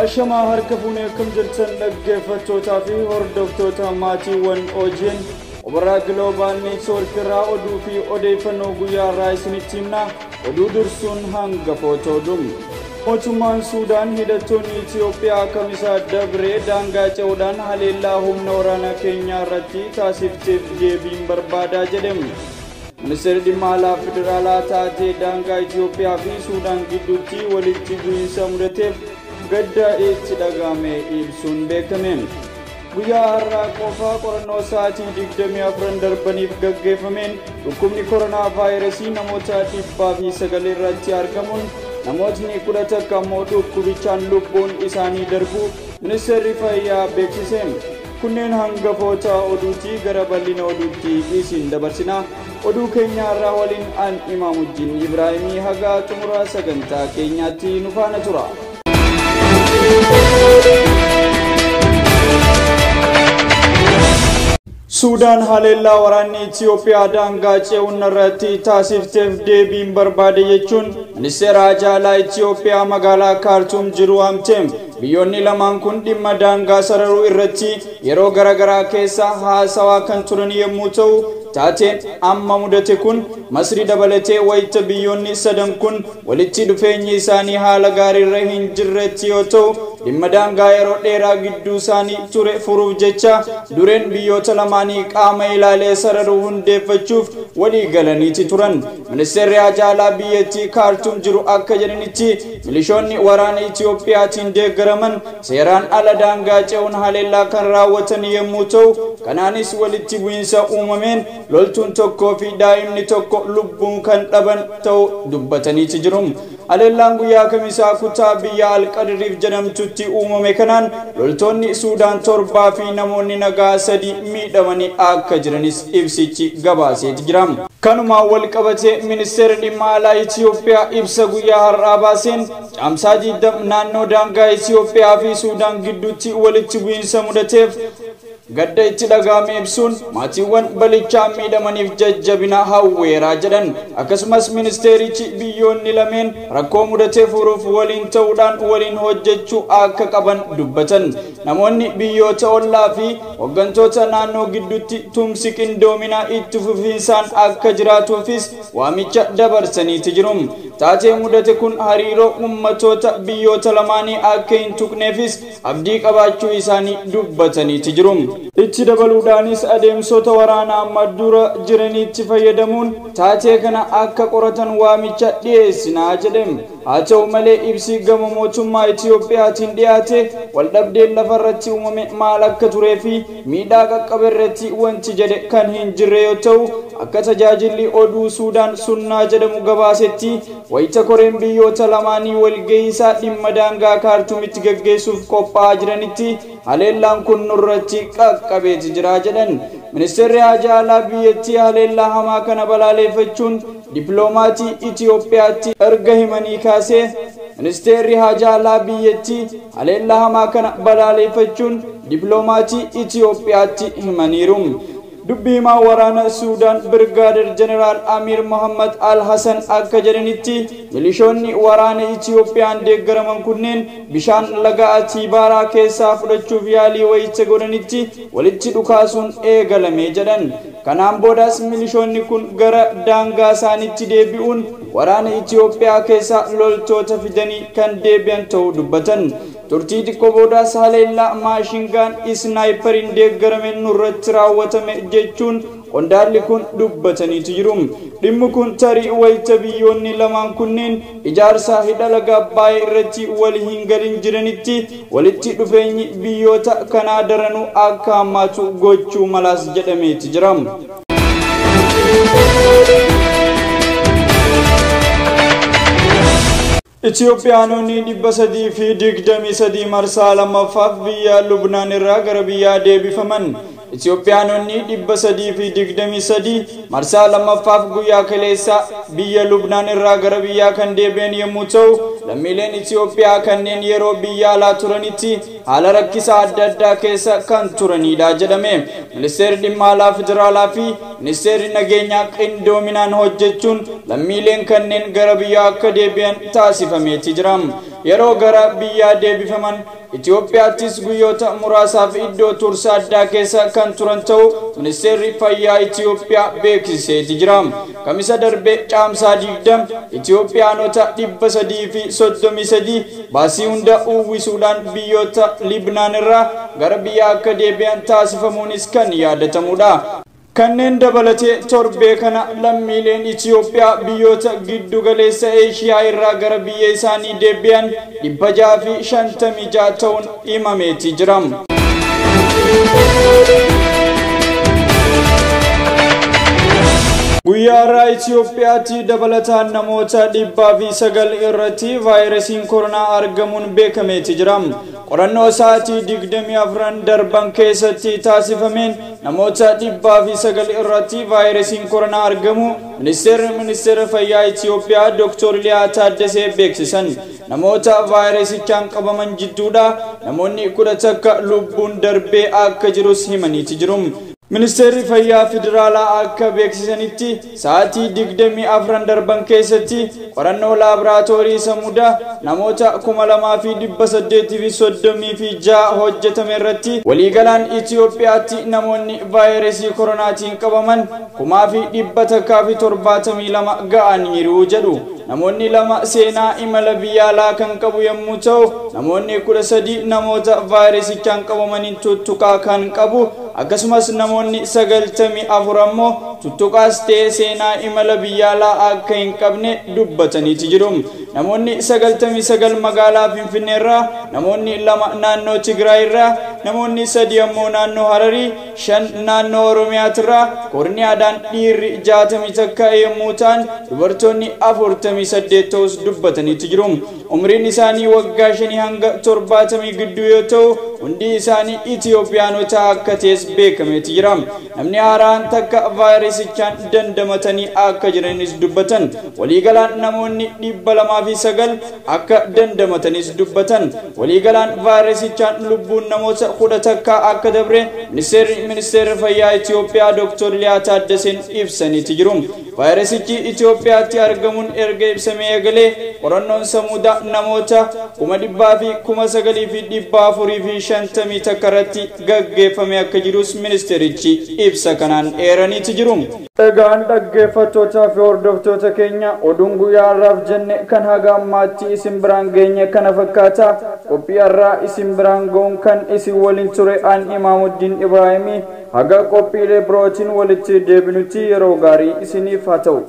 Ashamaa harka fuunee akkam jirtan dhaggeeffattootaa fi hordoftoota maatiiwwan OGN Obaraa Global Network irraa oduu fi odeeffannoo guyyaa irraa isinitti himna. Oduu dursuun hangafoota oduu. Mootummaan Suudaan hidhattoonni Itiyoophiyaa Kamisaa dabree daangaa ce'uudhaan haleellaa humna waraanaa keenyaa irratti taasifteef deebiin barbaadaa jedhame. Ministeerri dhimma alaa federaalaa taatee daangaa Itiyoophiyaa fi Suudaan gidduutti walitti bu'iinsa mudateef gadda itti dhagahame ibsuun beekame. Guyyaa har'aa qofaa qorannoo sa'aatii 24 darbaniif gaggeeffameen dhukkubni koronaa vaayirasii namoota 109 irratti argamuun namootni 11 immoo dhukkubichaan lubbuun isaanii darbuu ministeerri fayyaa beeksise. Kunneen hangafoota oduutii gara bal'ina oduutti isin dabarsina. Oduu keenya har'aa waliin an Imaamuddin Ibraahimii haga xumura sagantaa keenyaatti nu faana tura. Suudaan haleellaa waraanni Itiyoophiyaa daangaa ce'uun irratti taasifteef deebiin barbaade jechuun ministeera haajaa Itiyoophiyaa magaalaa Kaartuum jiru waamte. Biyyoonni lamaan kun dhimma daangaa sararuu irratti yeroo garaagaraa keessa haasawaa kan turan yommuu ta'u, taateen amma mudate kun Masrii dabalatee wayita biyyoonni sadan kun walitti dhufeenyi isaanii haala gaariirra hin jirretti yoo ta'u, dhimma daangaa yeroo dheeraa gidduu isaanii ture furuuf jecha dureen biyyoota lamaanii qaama ilaalee sararuu hundeeffachuuf walii galaniiti turan. Ministeerri haajaa alaa biyyattii Kaartuum jiru akka jedhanitti milishoonni waraana Itiyoophiyaatiin deeggaraman seeraan ala daangaa ce'uun haleellaa kan raawwatan yommuu ta'u, kanaanis walitti bu'iinsa uumameen loltuun tokkoo fi daa'imni tokko lubbuun kan dhaban ta'uu dubbataniiti jiru. Haleellaan guyyaa Kamisaa kutaa biyya Alqadriif jedhamtutti uumame kanaan loltoonni Suudaan 7 fi namoonni nagaa 3 miidhamanii akka jiranis ibsichi gabaaseeti jira. Kanumaan wal qabatee ministeerri dhimma alaa Itiyoophiyaa ibsa guyyaa har'aa baaseen caamsaa 20 naannoo daangaa Itiyoophiyaa fi Suudaan gidduutti walitti bu'iinsa mudateef gadda itti dhagahame ibsuun maatiiwwan balichaa miidhamaniif jajjabina hawweeraa jedhan. Akkasumas ministeerichi biyyoonni lameen rakkoo mudatee furuuf waliin ta'uudhaan waliin hojjechuu akka qaban dubbatan. Namoonni biyyoota ollaa fi hooggantoota naannoo gidduutti tumsi qindoominaa itti fufiinsaan akka jiraatuufis waamicha dabarsaniiti jiru. Taatee mudate kun hariiroo ummatoota biyyoota lamaanii akka hin tuqneefis abdii qabaachuu isaanii dubbataniiti jiru. Itti dabaluudhaanis adeemsota waraanaa amma dura jiranitti fayyadamuun taatee kana akka qoratan waamicha dhiyeessinaa jedhame. Haa ta'u malee ibsi gama mootummaa Itiyoophiyaatiin dhiyaate waldhabdeen lafarratti uumame maal akka turee fi miidhaa qaqqabe irratti wanti jedhe kan hin jirre yoo ta'u, akka tajaajilli oduu Suudaan Sunnaa jedhamu gabaasetti wayita koreen biyyoota lamaanii walga'iisaa dhimma daangaa Kaartuumitti gaggeessuuf qophaa'aa jiranitti haleellaan kun nurratti qaqqabeeti jira jedhan. Ministeerri haajaa alaa biyyattii haleellaa hamaa kana balaaleffachuun dippiloomatii Itiyoophiyaatti erga himanii kaasee ministeerri haajaa alaa biyyattii haleellaa hamaa kana balaaleffachuun dippiloomatii Itiyoophiyaatti himaniiru. Dubbii himaa waraana Suudaan Birgaader Jeneraal Amir Mohammad Al Hassan akka jedhanitti milishoonni waraana Itiyoophiyaan deeggaraman kunneen bishaan laga Atibaaraa keessaa fudhachuuf yaalii wayita godhanitti walitti dhukaasuun eegalame jedhan. Kanaan boodas milishoonni kun gara daangaa isaaniitti deebi'uun waraana Itiyoophiyaa keessaa loltoota fidanii kan deebi'an ta'uu dubbatan. Turtii xiqqoo boodaas haleellaa maashingaan isnaayipariin deeggarame nurratti raawwatame jechuun qondaalli kun dubbataniitu jiru. Dhimmi kun tarii wayita biyyoonni lamaan kunneen ijaarsa hidha laga Abbaayyaa irratti wal hin galin jiranitti walitti dhufeenyi biyyoota kanaa daranuu akka hammaatu gochuu malaas jedhameeti jira. Itiyoophiyaanonni 323 marsaa lammaffaaf biyya Lubnaan irraa gara biyyaa deebifaman. Itiyoophiyaanonni 323 marsaa lammaffaaf guyyaa kaleessa biyya Lubnaan irraa gara biyyaa kan deebi'an yommuu ta'u, lammiileen Itiyoophiyaa kanneen yeroo biyya alaa turanitti haala rakkisaa adda addaa keessa kan turanidha jedhame. Ministeerri dhimma alaa federaalaa fi ministeerri nageenyaa qindoominaan hojjechuun lammiileen kanneen gara biyyaa akka deebi'an taasifameeti jira. yeroo gara biyyaa deebifaman Itoophiyaattis guyyoota muraasaaf iddoo tursa addaa keessa kan turan ta'uu ministeerri fayyaa Itoophiyaa beeksiseeti jira. Kamisa darbe caamsaa 20 Itoophiyaanota 333 baasii hunda uwwisuudhaan biyyoota Libnaan irraa gara biyyaa akka deebi'an taasifamuunis kan yaadatamudha. Kanneen dabalatee torbee kana lammiileen Itoophiyaa biyyoota giddu galeessa Eeshiyaa irraa gara biyya isaanii deebi'an 656 ta'uun himameeti jira. Guyyaa har'aa Itoophiyaatti dabalataan namoota 109 irratti vaayirasiin koronaa argamuun beekameeti jira. Qorannoo sa'aatii 24 darban keessatti taasifameen namoota 109 irratti vaayirasiin koronaa argamu ministeerri fayyaa Itoophiyaa Dr. Liyaa Taaddasee beeksisan. Namoota vaayirasichaan qabaman jidduudha namoonni 11 lubbuun darbee akka jirus himaniiti jiru. Ministeerri fayyaa federaalaa akka beeksisanitti sa'aatii 24 darban keessatti qorannoo laaboraatoorii samuudaa namoota 2836 hojjetame irratti waliigalaan Itoophiyaatti namoonni vaayirasii koronaatiin qabaman 1172 ga'aniiru jedhu. Namoonni 2 seenaa imala biyya alaa kan qabu yommuu ta'u namoonni 13 namoota vaayirasichaan qabamaniin tuttuqaa kan qabu akkasumas namoonni 94 ammoo tuttuqaas ta'ee seenaa imala biyya alaa akka hin qabne dubbataniiti jiru. Namoonni 99 magaalaa Finfinnee irraa, namoonni 2 naannoo Tigraay irraa, namoonni 3 ammoo naannoo Hararii, 5 naannoo Oromiyaatirraa, korniyaadhaan dhiirri 61 yommuu ta'an dubartoonni 48 ta'us dubbataniiti jiru. Umriin isaanii waggaa 5 hanga 70 gidduu yoo ta'u hundi isaanii Itoophiyaanota akka ta'es beekameeti jira. Namni haaraan takka vaayirasichaan dandamatanii akka jiranis dubbatan. Waliigalaan namoonni 209 akka dandamatanis dubbatan. Waliigalaan vaayirasichaan lubbuun namoota 11 akka dabre ministeerri fayyaa Itoophiyaa Dr. Liyaa Taaddaseen ibsaniiti jiru. Vaayirasichi Itoophiyaatti argamuun erga ibsamee eegalee qorannoon samuudaa namoota 109,451 irratti gaggeeffame akka jirus ministeerichi ibsa kanaan eeraniiti jiru. Egaan dhaggeeffattootaa fi hordoftoota keenya oduun guyyaa har'aaf jenne kan haga ammaatti isin biraan geenye kana fakkaata. Qophii har'aa isin biraan ga'uun kan isin waliin ture an Imaamuddin Ibraahimii. Haga qophiilee birootiin walitti deebinutti yeroo gaarii isiniif haa ta'u.